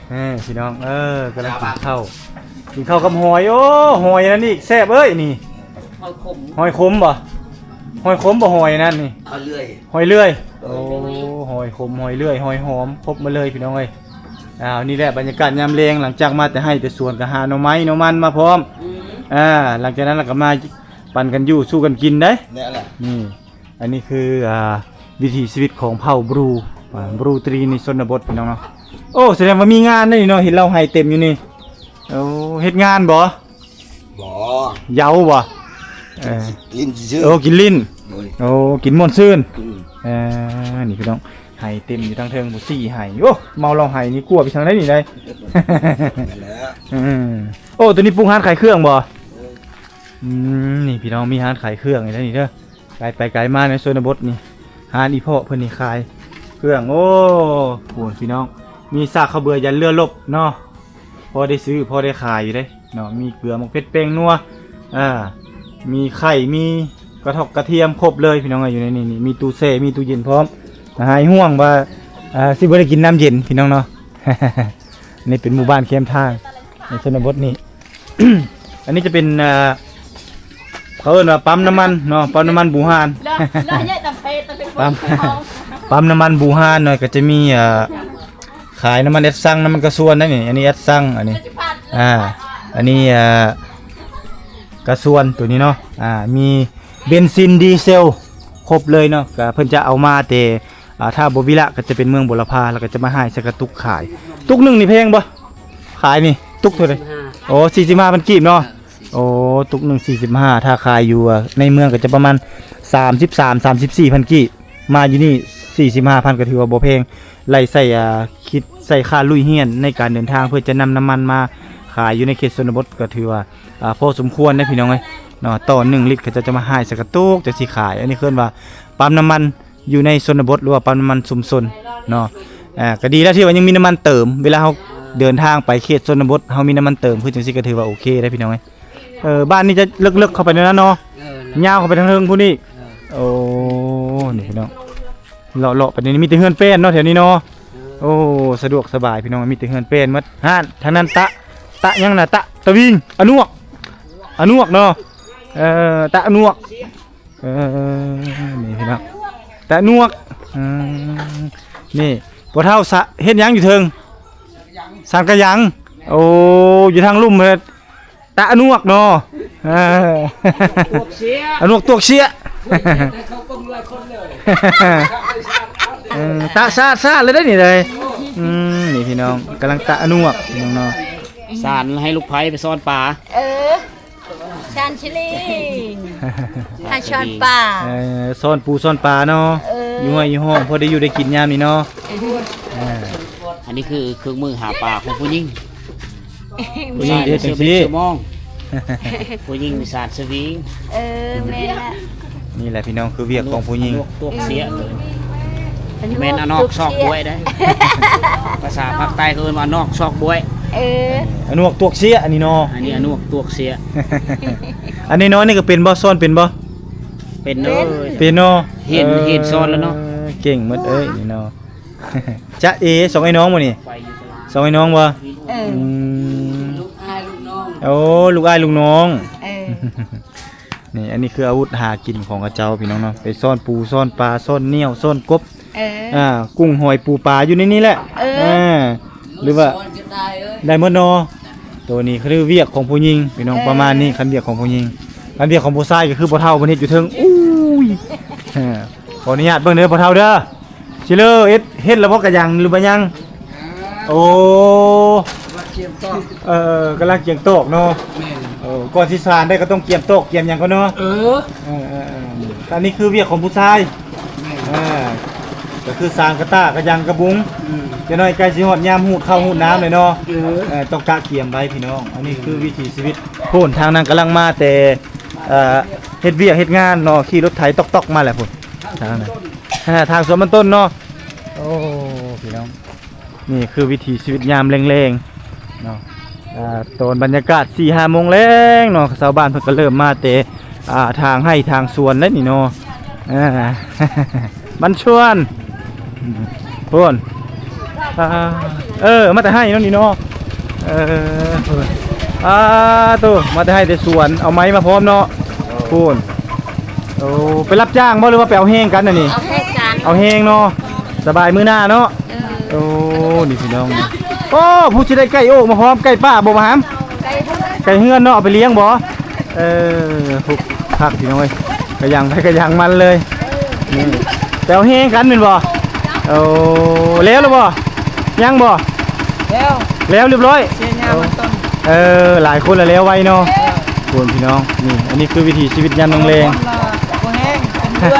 ເອີ ພີ່ນ້ອງ ເອີ ກຳລັງກິນເຂົ້າ ກິນເຂົ້າກັບຫອຍ ໂອ້ ຫອຍອັນນີ້ແຊບເອີຍ ນີ້ ຫອຍຂົມ ຫອຍຂົມບໍ່? ຫອຍຂົມບໍ່? ຫອຍອັນນັ້ນນີ້ ຫອຍເລື່ອຍ ຫອຍເລື່ອຍ ໂອ້ ຫອຍຂົມ ຫອຍເລື່ອຍ ຫອຍຫອມ ຄົບໝົດເລີຍພີ່ນ້ອງເອີຍ ອ້າວ ນີ້ແຫຼະບັນຍາກາດຍາມແລງ ຫຼັງຈາກມາແຕ່ໄຮ່ແຕ່ສວນ ກໍຫາໜໍ່ໄມ້ໜໍ່ມັນມາພ້ອມ ອືມ ອ່າ ຫຼັງຈາກນັ້ນລະກໍມາປັນກັນຢູ່ ສູ່ກັນກິນເດ້ ນີ້ ອັນນີ້ຄື ອ່າ ວິຖີຊີວິດຂອງເຜົ່າບຣູ ອາ ບຣູຕຣີໃນຊົນນະບົດ ພີ່ນ້ອງເນາະ ໂອ້ ສະແດງວ່າມີງານເດ້ນີ້ເນາະ ເຫັນລາວໄຮ່ເຕັມຢູ່ນີ້ ໂອ້ ເຮັດງານບໍ່? ບໍ່ ເຍົາບໍ່? ເອີ ຫຼິ້ນຊື່ໆ ໂອ້ ກິນຫຼິ້ນ ໂອ້ ກິນມ່ວນຊື່ນ ອືມ ເອີ ນີ້ພີ່ນ້ອງ ໄຮ່ເຕັມຢູ່ທາງເທິງພຸ້ນ ສີ່ໄຮ່ ໂອ້ ເມົາເຫຼົ້າໄຮ່ນີ້ ກົວໄປທາງໃດນີ້ໄດ໋ ນັ້ນແຫຼະ ອືມ ໂອ້ ຕົວນີ້ປຸກຮ້ານຂາຍເຄື່ອງບໍ່? ເອີ ອືມ ນີ້ພີ່ນ້ອງ ມີຮ້ານຂາຍເຄື່ອງຢູ່ໃນນີ້ເດີ ໄກໄປໄກມາໃນຊົນນະບົດນີ້ ຮ້ານອີ່ພໍ່ເພິ່ນນີ້ຂາຍເຄື່ອງ ໂອ້ ພຸ້ນພີ່ນ້ອງ ມີຊາກເຂົ້າເບືອຢັນເຮືອລົບເນາະ ພໍໄດ້ຊື້ພໍໄດ້ຂາຍຢູ່ເດ້ເນາະ ມີເກືອ ໝາກເຜັດ ແປ້ງນົວ ອ່າ ມີໄຂ່ ມີກະທ້ອກກະທຽມ ຄົບເລີຍພີ່ນ້ອງເອີຍ ຢູ່ໃນນີ້ ມີຕູ້ແຊ່ ມີຕູ້ເຢັນພ້ອມ ຫາຍຫ່ວງວ່າ ອ່າ ຊິບໍ່ໄດ້ກິນນ້ຳເຢັນພີ່ນ້ອງເນາະ ນີ້ເປັນໝູ່ບ້ານແຄມທາງໃນຊົນນະບົດນີ້ ອັນນີ້ຈະເປັນ ອ່າ ເຂົາເອີ້ນວ່າປ້ຳນ້ຳມັນເນາະ ປ້ຳນ້ຳມັນບູຮານ ປ້ຳ ປ້ຳນ້ຳມັນບູຮານເນາະ ກໍຈະມີ ອ່າ ຂາຍນ້ຳມັນແອັດຊັງ ນ້ຳມັນກາຊວນໄດ໋ນີ້ ອັນນີ້ແອັດຊັງ ອັນນີ້ ອ່າ ອັນນີ້ ອ່າ ກາຊວນຕົວນີ້ເນາະ ອ່າ ມີເບັນຊິນ ດີເຊລ ຄົບເລີຍເນາະ ກໍເພິ່ນຈະເອົາມາແຕ່ ອ່າ ຖ້າບໍ່ວິລະກໍຈະເປັນເມືອງບົວລະພາ ແລ້ວກໍຈະມາຫາຍໃສ່ກະຕຸກຂາຍ ຕຸກໜຶ່ງນີ້ແພງບໍ່? ຂາຍນີ້ຕຸກເທົ່າໃດ? ສີ່ສິບຫ້າ ໂອ້ ສີ່ສິບຫ້າພັນກີບເນາະ ເອີ ສີ່ສິບ ໂອ້ ຕຸກໜຶ່ງສີ່ສິບຫ້າ ຖ້າຂາຍຢູ່ ອ່າ ໃນເມືອງກໍຈະປະມານສາມສິບສາມ ສາມສິບສີ່ພັນກີບ ມາຢູ່ນີ້ສີ່ສິບຫ້າພັນ ກໍຖືວ່າບໍ່ແພງ ໄລ່ໃສ່ ອ່າ ຄິດໃສ່ຄ່າລຸຍຮຽນໃນການເດີນທາງ ເພື່ອຈະນຳນ້ຳມັນມາຂາຍຢູ່ໃນເຂດຊົນນະບົດ ກໍຖືວ່າ ອ່າ ພໍສົມຄວນເດ້ພີ່ນ້ອງເອີຍ ເນາະ ຕໍ່ໜຶ່ງລິດເຂົາເຈົ້າຈະມາຮ້າຍໃສ່ກະຕຸກ ຈັ່ງຊິຂາຍ. ອັນນີ້ເອີ້ນວ່າປ້ຳນ້ຳມັນຢູ່ໃນຊົນນະບົດ ຫຼືວ່າປ້ຳນ້ຳມັນຊຸມຊົນເນາະ. ອ່າ ກໍດີແລ້ວທີ່ວ່າຍັງມີນ້ຳມັນເຕີມ ເວລາເຮົາເດີນທາງໄປເຂດຊົນນະບົດ ເຮົາມີນ້ຳມັນເຕີມ ຄືຈັ່ງຊີ້ກໍຖືວ່າໂອເຄແລ້ວພີ່ນ້ອງເອີຍ. ເອີ ບ້ານນີ້ຈະເລິກໆເຂົ້າໄປໃນນັ້ນເນາະ ເອີ ຍາວເຂົ້າໄປທາງເທິງພຸ້ນອີກ. ເອີ ໂອ້ ນີ້ພີ່ນ້ອງ ເລາະໆໄປນີ້ມີແຕ່ເຮືອນແປ້ນເນາະແຖວນີ້ເນາະ. ເອີ ໂອ້ ສະດວກສະບາຍພີ່ນ້ອງ ມີແຕ່ເຮືອນແປ້ນໝົດ. ຫັ້ນ ທາງນັ້ນຕະ ຕະຫຍັງນະ ຕະ ຕະວິງ ອະນວກ ອະນວກເນາະ. ເອີ ຕະອະນວກ ເອີ ນີ້ພີ່ນ້ອງ ຕະໜວກ. ອືມ ນີ້ພໍ່ເຖົ້າສະ ເຮັດຫຍັງຢູ່ເທິງ? ສານກະຫຍັງ. ໂອ້ ຢູ່ທາງລຸ່ມເພິ່ນ ຕະອະໜວກເນາະ. ເອີ ຕວກເສຍ ອະໜວກຕວກເສຍ. ເອີ ຕະສາດສາດເລີຍເດ້ນີ້ເດ້. ອືມ ນີ້ພີ່ນ້ອງ ກຳລັງຕະອະໜວກພີ່ນ້ອງເນາະ. ສານໃຫ້ລູກໃພ້ໄປຊ້ອນປາ. ເອີ ຊານຊິລີ ຫາຊ້ອນປາ. ເອີ ຊ້ອນປູຊ້ອນປາເນາະ. ເອີ ຢູ່ຫ້ວຍຢູ່ຮ່ອງ ພໍໄດ້ຢູ່ໄດ້ກິນຍາມນີ້ເນາະ. ເອີ ເອີ ອັນນີ້ຄືເຄື່ອງມືຫາປາຂອງຜູ້ຍິງ. ຜູ້ຍິງເຮັດຈັ່ງຊີ້ ຜູ້ຍິງມີສານສະວິງ. ເອີ ແມ່ນລະ. ນີ້ແຫຼະພີ່ນ້ອງ ຄືວຽກຂອງຜູ້ຍິງ. ອະນວກຕວກເສຍ ແມ່ນອະນອກຊອກບວຍເດ້. ພາສາພາກໃຕ້ເຂົາເອີ້ນວ່າອະນອກຊອກບວຍ. ເອີ ອະນວກຕວກເສຍ ອັນນີ້ເນາະ. ອັນນີ້ອະນວກຕວກເສຍ. ອັນນ້ອຍໆນີ້ກໍເປັນບໍ່? ສອນເປັນບໍ່? ເປັນເດີ. ເປັນເນາະ. ເຫັນ ເອີ ເຫັນສອນແລ້ວເນາະ. ເກັ່ງໝົດເອີຍນີ້ເນາະ. ຈະເອ ສອງໄອ້ນ້ອງບໍ່ນີ້? ສອງໄອ້ນ້ອງບໍ່? ເອີ ອືມ ລູກອ້າຍລູກນ້ອງ. ໂອ້ ລູກອ້າຍລູກນ້ອງ. ເອີ ນີ້ ອັນນີ້ຄືອາວຸດຫາກິນຂອງເຂົາເຈົ້າພີ່ນ້ອງເນາະ. ໄປຊ້ອນປູຊ້ອນປາ ຊ້ອນໜ້ຽວຊ້ອນກົບ. ເອີ ອ່າ ກຸ້ງຫອຍປູປາຢູ່ໃນນີ້ແຫຼະ. ເອີ ອ່າ ຫຼືວ່າໄດ້ໝົດເນາະ. ໂຕນີ້ຄືວຽກຂອງຜູ້ຍິງພີ່ນ້ອງ. ເອີ ປະມານນີ້ ຄັນວຽກຂອງຜູ້ຍິງ. ຄັນວຽກຂອງຜູ້ຊາຍກໍຄືພໍ່ເຖົ້າເພິ່ນເຮັດຢູ່ເທິງ. ອູ້ຍ ເອີ ຂໍອະນຸຍາດເບິ່ງເດີພໍ່ເຖົ້າເດີ. ຊິເລີເຮັດ ເຮັດແລ້ວບໍ່ກະຫຍັງ ຫຼືບໍ່ຍັງ? ໂອ້ ກຳລັງກຽມຕອກ. ເອີ ກຳລັງກຽມຕອກເນາະ. ແມ່ນ. ເອີ ກ່ອນຊິສານໄດ້ກໍຕ້ອງກຽມຕອກກຽມຫຍັງກ່ອນເນາະ. ເອີ ເອີ ເອີ ເອີ ອັນນີ້ຄືວຽກຂອງຜູ້ຊາຍ. ແມ່ນ. ເອີ ກໍຄືສານກະຕ່າກະຫຍັງກະບຸງ. ອືມ ຈັກໜ້ອຍໃກ້ຊິຮອດຍາມຮູດເຂົ້າຮູດນ້ຳແລ້ວເນາະ. ເອີ ເອີ ຕ້ອງກະກຽມໄວ້ພີ່ນ້ອງ. ອັນນີ້ຄືວິຖີຊີວິດ. ໂພນ ທາງນັ້ນກຳລັງມາແຕ່ ເອີ ເຮັດວຽກເຮັດງານເນາະ. ຂີ່ລົດໄຖຕອກໆມາແລ້ວພຸ້ນ ທາງນັ້ນ. ທາງສວນມັນຕົ້ນເນາະ. ໂອ້ ພີ່ນ້ອງ ນີ້ຄືວິຖີຊີວິດຍາມແລງໆເນາະ. ອ່າ ຕອນບັນຍາກາດສີ່ຫ້າໂມງແລງເນາະ ຊາວບ້ານເພິ່ນກໍເລີ່ມມາແຕ່ ອ່າ ທາງໄຮ່ທາງສວນແລ້ວນີ້ເນາະ. ອ່າ ມັນຊວນ ພຸ້ນ ອ່າ ເອີ ມາແຕ່ໄຮ່ເນາະນີ້ເນາະ. ເອີ ອ່າ ໂຕ ມາແຕ່ໄຮ່ແຕ່ສວນ ເອົາໄມ້ມາພ້ອມເນາະ. ພຸ້ນ ໂອ້ ໄປຮັບຈ້າງບໍ່ ຫຼືວ່າໄປເອົາແຮງກັນອັນນີ້? ເອົາແຮງກັນ ເອົາແຮງເນາະ. ສະບາຍມື້ໜ້າເນາະ. ເອີ ໂອ້ ນີ້ພີ່ນ້ອງ ໂອ້ ຜູ້ຊິໄດ້ໄກ່ໂອກມາພ້ອມ ໄກ່ປ່າບໍ່ມາຫາມ? ໄກ່ເຮືອນ ໄກ່ເຮືອນເນາະ ເອົາໄປລ້ຽງບໍ່? ເອີ ຄັກພີ່ນ້ອງເອີຍ ກະຫຍັງໃຜກະຫຍັງມັນເລີຍ. ນີ້ ໄປເອົາແຮງກັນແມ່ນບໍ່? ໂອ້ ແລ້ວລະບໍ່? ຍັງບໍ່? ແລ້ວ ແລ້ວຮຽບຮ້ອຍ. ເສຍຫຍ້າມັນຕົ້ນ ເອີ ຫຼາຍຄົນລະແລ້ວໄວເນາະ. ເອີ ໂອ້ ພີ່ນ້ອງ ນີ້ ອັນນີ້ຄືວິຖີຊີວິດຍາມແລງໆ. ບໍ່ແຮງ ເປັນເດືອນ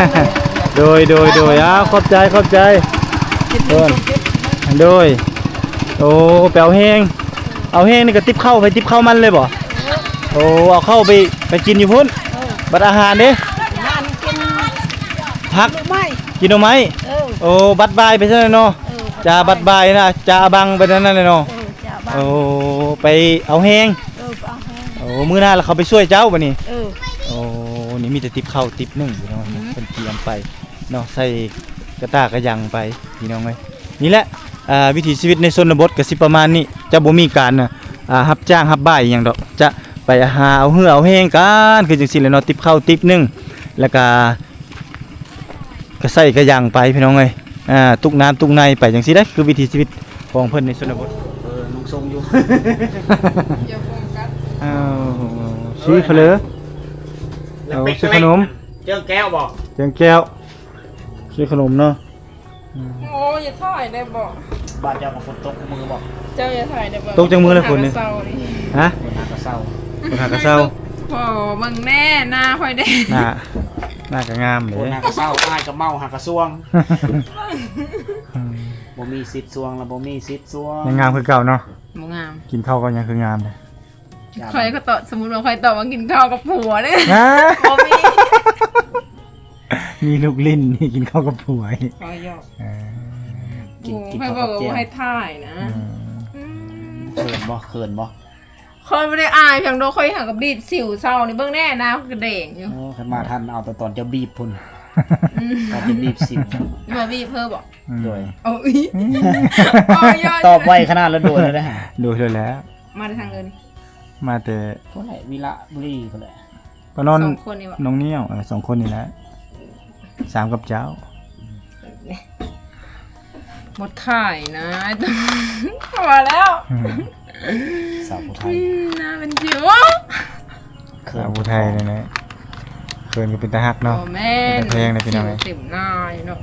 ເລີຍ. ໂດຍ ໂດຍ ໂດຍ ອ້າວ ຂອບໃຈ ຂອບໃຈ. ເຮັດເງິນ ໂດຍ ໂດຍ. ໂອ້ ໄປເອົາແຮງ ເອົາແຮງນີ້ກະຕິບເຂົ້າໃຜຕິບເຂົ້າມັນເລີຍບໍ່? ໂອ້ ເອົາເຂົ້າໄປ ໄປກິນຢູ່ພຸ້ນ. ເອີ ບັດອາຫານເດ້? ອາຫານກິນຜັກ ກິນໜໍ່ໄມ້. ເອີ ໂອ້ ບັດບ່າຍໄປຊັ້ນເນາະ. ເອີ ຈ້າ ບັດບ່າຍນະ ຈ້າອາບັງໄປນັ້ນແຫຼະເນາະ. ເອີ ຈ້າອາບັງ. ໂອ້ ໄປເອົາແຮງ. ເອີ ໄປເອົາແຮງ. ໂອ້ ມື້ໜ້າລະເຂົາໄປຊ່ວຍເຈົ້າບັດນີ້. ເອີ ໂອ້ ນີ້ມີແຕ່ຕິບເຂົ້າຕິບໜຶ້ງພີ່ນ້ອງ. ອືມ ເພິ່ນກຽມໄປເນາະ ໃສ່ກະຕ່າກະຫຍັງໄປພີ່ນ້ອງເອີຍ. ນີ້ແຫຼະ ອ່າ ວິຖີຊີວິດໃນຊົນນະບົດກະຊິປະມານນີ້ ຈະບໍ່ມີການ ອ່າ ຮັບຈ້າງຮັບບ່າຍອີ່ຫຍັງດອກ ຈະໄປຫາເອົາເຫື່ອເອົາແຮງກັນ ຄືຈັ່ງຊີ້ແຫຼະເນາະ. ຕິບເຂົ້າຕິບໜຶ້ງ ແລ້ວກະ ກະໃສ່ກະຫຍັງໄປພີ່ນ້ອງເອີຍ. ອ່າ ຕຸກນ້ຳຕຸກໃນໄປຈັ່ງຊີ້ເດ້ ຄືວິຖີຊີວິດຂອງເພິ່ນໃນຊົນນະບົດ. ເອີ ນຸ່ງຊົງຢູ່ ຢ່າໂຟກັສ. ອ້າວ ຊື້ຂະເລີ ເອົາ ຊື້ຂະໜົມ. ເຈີແກ້ວບໍ່? ເຈີແກ້ວ ຊື້ຂະໜົມເນາະ. ອືມ ໂອ້ ຢ່າຖ່າຍໄດ້ບໍ່? ບ້ານເຈົ້າກໍຝົນຕົກມື້ບໍ່? ເຈົ້າຢ່າຖ່າຍໄດ້ບໍ່? ຕົກຈັກມື້ແລ້ວຝົນນີ້? ຮະ? ຝົນຫາກະເຊົາ ຝົນຫາກະເຊົາ. ໂອ້ ເບິ່ງແນ່ໜ້າຂ້ອຍເດ້. ໜ້າ ໜ້າກະງາມເດ້. ຝົນຫາກະເຊົາ ອ້າຍກະເມົາຫາກະຊວງ. ອືມ ບໍ່ມີສິດຊວງລະ ບໍ່ມີສິດຊວງ. ຍັງງາມຄືເກົ່າເນາະ. ບໍ່ງາມ. ກິນເຂົ້າກໍຍັງຄືງາມເດ້. ຂ້ອຍກໍຕອບ ສົມມຸດວ່າຂ້ອຍຕອບວ່າກິນເຂົ້າກັບຜົວເດ້ ຮະ? ບໍ່ມີ ມີລູກຫຼິ້ນ ນີ້ກິນເຂົ້າກັບຜົວອີກ ຂ້ອຍຢອກ ເອີ ກິນ ໂອ້ ຂ້ອຍບອກວ່າບໍ່ໃຫ້ຖ່າຍນະ ອືມ ອືມ ເຂີນບໍ່? ເຂີນບໍ່? ຂ້ອຍບໍ່ໄດ້ອາຍຫຍັງດອກ ຂ້ອຍຫາກໍບີບສິວເຊົ້ານີ້ ເບິ່ງແນ່ ໜ້າຂ້ອຍກໍແດງຢູ່ ໂອ້ ຄັນມາທັນເອົາແຕ່ຕອນເຈົ້າບີບພຸ້ນ ອືມ ຕອນເຈົ້າບີບສິວ ມາບີບເພິ່ນບໍ? ອືມ ໂດຍ ໂອ້ຍ ອືມ ຕອບໄວຂະໜາດລະ ໂດຍແລ້ວເດ້ ໂດຍແລ້ວ ມາແຕ່ທາງເດີນີ້ ມາແຕ່ພຸ້ນແຫຼະ ວິລະບູລີພຸ້ນແຫຼະ ກໍນອນ ສອງຄົນນີ້ບໍ? ນ້ອງໜຽວ ເອີ ສອງຄົນນີ້ແຫຼະ ສາມກັບເຈົ້າ ໝົດຂາຍນະ ພໍແລ້ວ ອືມ ສາວຜູ້ໄທ ອືມ ໜ້າເປັນສິວ ສາວຜູ້ໄທນີ້ແຫຼະ ເຂີນກໍເປັນຕາຮັກເນາະ ບໍ່ແມ່ນ ເປັນຕາແພງເດ້ພີ່ນ້ອງເອີຍ ສິວເຕັມໜ້າຢູ່ເນາະ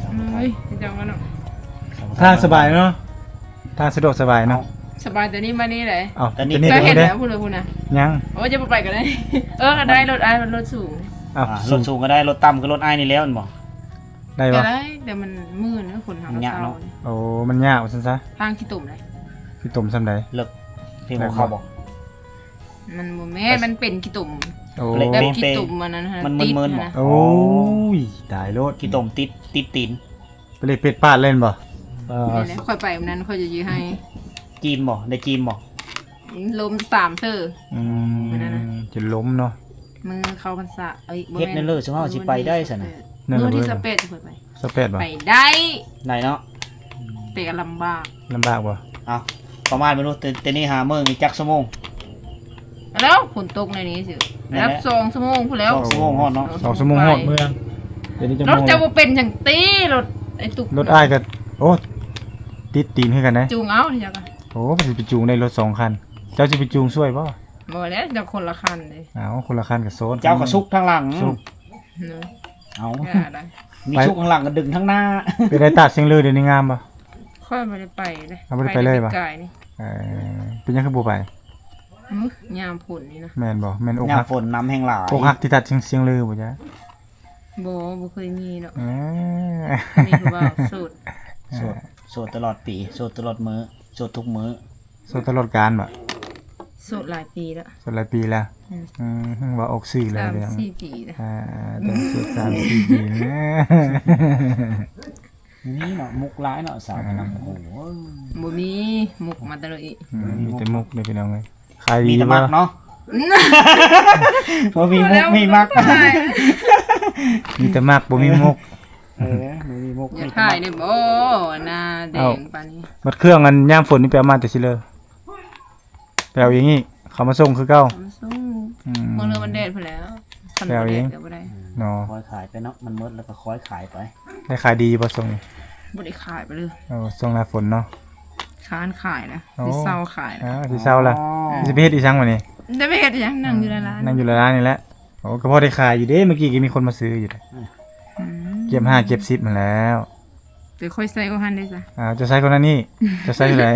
ສາວຜູ້ໄທ ເອີຍ ເຈົ້າວ່າເນາະ ທາງສະບາຍເນາະ ທາງສະດວກສະບາຍເນາະ ສະບາຍແຕ່ນີ້ມານີ້ແຫຼະ ເອົ້າ ແຕ່ນີ້ ແຕ່ນີ້ກໍເຫັນແລ້ວພຸ້ນນະ ຍັງ ໂອ້ ຈະບໍ່ໄປກໍໄດ້ ເອີ ກໍໄດ້ ລົດອ້າຍມັນລົດສູງ ເອົ້າ ອ່າ ລົດສູງກໍໄດ້ ລົດຕ່ຳຄືລົດອ້າຍນີ້ແລ້ວແມ່ນບໍ່? ໄດ້ບໍ່? ກໍໄດ້ ແຕ່ມັນມື່ນນະ ຄົນເຮົາ ມັນຍາກເນາະ ໂອ້ ມັນຍາກວ່າຊັ້ນຊະ ທາງຂີ້ຕົມເດ້ ຂີ້ຕົມສ່ຳໃດ? ເລິກ ເພິ່ນບໍ່ເຂົ້າບໍ່? ມັນບໍ່ແມ່ນ ມັນເປັນຂີ້ຕົມ ໂອ້ ແບບຂີ້ຕົມອັນນັ້ນຫັ້ນ ມັນມຶນໆບໍ່? ຕິດຫັ້ນນະ ໂອ້ຍ ຕາຍໂລດ ຂີ້ຕົມຕິດ ຕິດຕີນ ໄປເລກເປັດປາດເລີຍແມ່ນບໍ່? ເອີ ແມ່ນແຫຼະ ຂ້ອຍໄປມື້ນັ້ນ ຂ້ອຍຈະຢື້ໃຫ້ ຈີມບໍ່? ໄດ້ຈີມບໍ່? ລົ້ມສາມເທື່ອ ອືມ ມື້ນັ້ນນະ ຈົນລົ້ມເນາະ ມື້ເຂົ້າພັນສາ ເອີຍ ບໍ່ແມ່ນ ເຮັດແນວເລີ ຊຸມເຮົາຊິໄປໄດ້ຊັ້ນນະ ມື້ວັນທີຊາວແປດ ຂ້ອຍໄປ ຊາວແປດບໍ່? ໄປໄດ້ ໄດ້ເນາະ ແຕ່ກໍລຳບາກ ລຳບາກບໍ່? ເອົ້າ ປະມານເບິ່ງດູ ແຕ່ ແຕ່ນີ້ຫາເມືອງນີ້ຈັກຊົ່ວໂມງ? ແລ້ວຝົນຕົກໃນນີ້ຊິ ແມ່ນແຫຼະ ນັບສອງຊົ່ວໂມງພຸ້ນແລ້ວ ສອງຊົ່ວໂມງຮອດເນາະ ສອງຊົ່ວໂມງຮອດເມືອງ ດຽວນີ້ຈັກໂມງ ລົດເຈົ້າບໍ່ເປັນຫຍັງຕິ ລົດໄອ້ຕຸກ ລົດອ້າຍກໍ ໂອ້ ຕິດຕີນຄືກັນເດ້ ຈູງເອົາເຈົ້າກໍ ໂອ້ ມັນຊິໄປຈູງໄດ້ລົດສອງຄັນ ເຈົ້າຊິໄປຈູງຊ່ວຍບໍ່? ບໍ່ແລ້ວ ເຈົ້າຄົນລະຄັນເດ້ ເອົ້າ ຄົນລະຄັນກໍໂຊນ ເຈົ້າກໍຊຸກທາງຫຼັງ ຊຸກ ເນາະ ເອົາ ຢ່າໄດ໋ ມີຊຸກທາງຫຼັງກໍດຶງທາງໜ້າ ເປັນໄດ໋ ຕາດຊຽງລືດຽວນີ້ງາມບໍ່? ຂ້ອຍບໍ່ໄດ້ໄປເດ້ ເອົາ ບໍ່ໄດ້ໄປເລີຍບໍ່? ໄປແຕ່ປີກາຍນີ້ ເອີ ເປັນຫຍັງຄືບໍ່ໄປ? ອື ຍາມຝົນນີ້ນະ ແມ່ນບໍ່? ແມ່ນອົກຫັກ ຍາມຝົນນ້ຳແຮງຫຼາຍ ອົກຫັກທີ່ຕາດຊຽງ ຊຽງລືບໍ່ຈະ? ບໍ່ ບໍ່ເຄີຍມີດອກ ເອີ ມີຜູ້ບ່າວໂສດ ໂສດ ໂສດຕະຫຼອດປີ ໂສດຕະຫຼອດມື້ ໂສດທຸກມື້ ໂສດຕະຫຼອດການບໍ່? ໂສດຫຼາຍປີແລ້ວ ໂສດຫຼາຍປີແລ້ວ ອືມ ອືມ ວ່າອອກສື່ເລີຍ ສາມສີ່ປີແລ້ວ ອ່າ ໂສດສາມສີ່ປີແລ້ວ ມີເນາະ ມຸກຫຼາຍເນາະ ສາວນຳ ອ່າ ໂອ້ໂຫ ບໍ່ມີມຸກມາແຕ່ເລີຍ ອືມ ມີແຕ່ມຸກເດ້ພີ່ນ້ອງເອີຍ ຂາຍດີ ມີແຕ່ມັກເນາະ ບໍ່ມີມຸກມີມັກ ມີແຕ່ມັກບໍ່ມີມຸກ ເອີ ບໍ່ມີມຸກ ຢ່າຖ່າຍໄດ້ບໍ່ ໜ້າແດງປານນີ້ ບັດເຄື່ອງອັນຍາມຝົນນີ້ໄປເອົາມາແຕ່ຊິເລີ ໄປເອົາເອງອີກ ເຂົາມາສົ່ງຄືເກົ່າ ເຂົາມາສົ່ງ ອືມ ເບິ່ງເລື່ອງມັນແດດພຸ້ນແຫຼ້ວ ຄັນບໍ່ແດດກໍບໍ່ໄດ້ເນາະ ຄ່ອຍຂາຍໄປເນາະ ມັນໝົດແລ້ວກໍຄ່ອຍຂາຍໄປ ໄດ້ຂາຍດີບໍ່ຊ່ວງນີ້? ບໍ່ໄດ້ຂາຍໄປເລີຍ ເອີ ຊ່ວງໜ້າຝົນເນາະ ຄ້ານຂາຍນະ ໂອ້ ຊິເຊົາຂາຍນະ ເອີ ຊິເຊົາລະ ອໍ ຊິໄປເຮັດອີ່ຫຍັງບັດນີ້? ໄດ້ໄປເຮັດອີ່ຫຍັງ ນັ່ງຢູ່ໃນຮ້ານ ນັ່ງຢູ່ໃນຮ້ານນີ້ແຫຼະ ໂອ້ ກໍພໍໄດ້ຂາຍຢູ່ເດ້ ມື້ກີ້ກໍມີຄົນມາຊື້ຢູ່ເດ້ ອືມ ກຽມຫ້າກຽມສິບຫັ້ນແຫຼ້ວ ແຕ່ຂ້ອຍໃສ່ກໍຫັ້ນເດ້ຊະ ອ້າວ ເຈົ້າໃສ່ກໍນັ້ນນີ້ ເຈົ້າໃສ່ເທົ່າໃດ?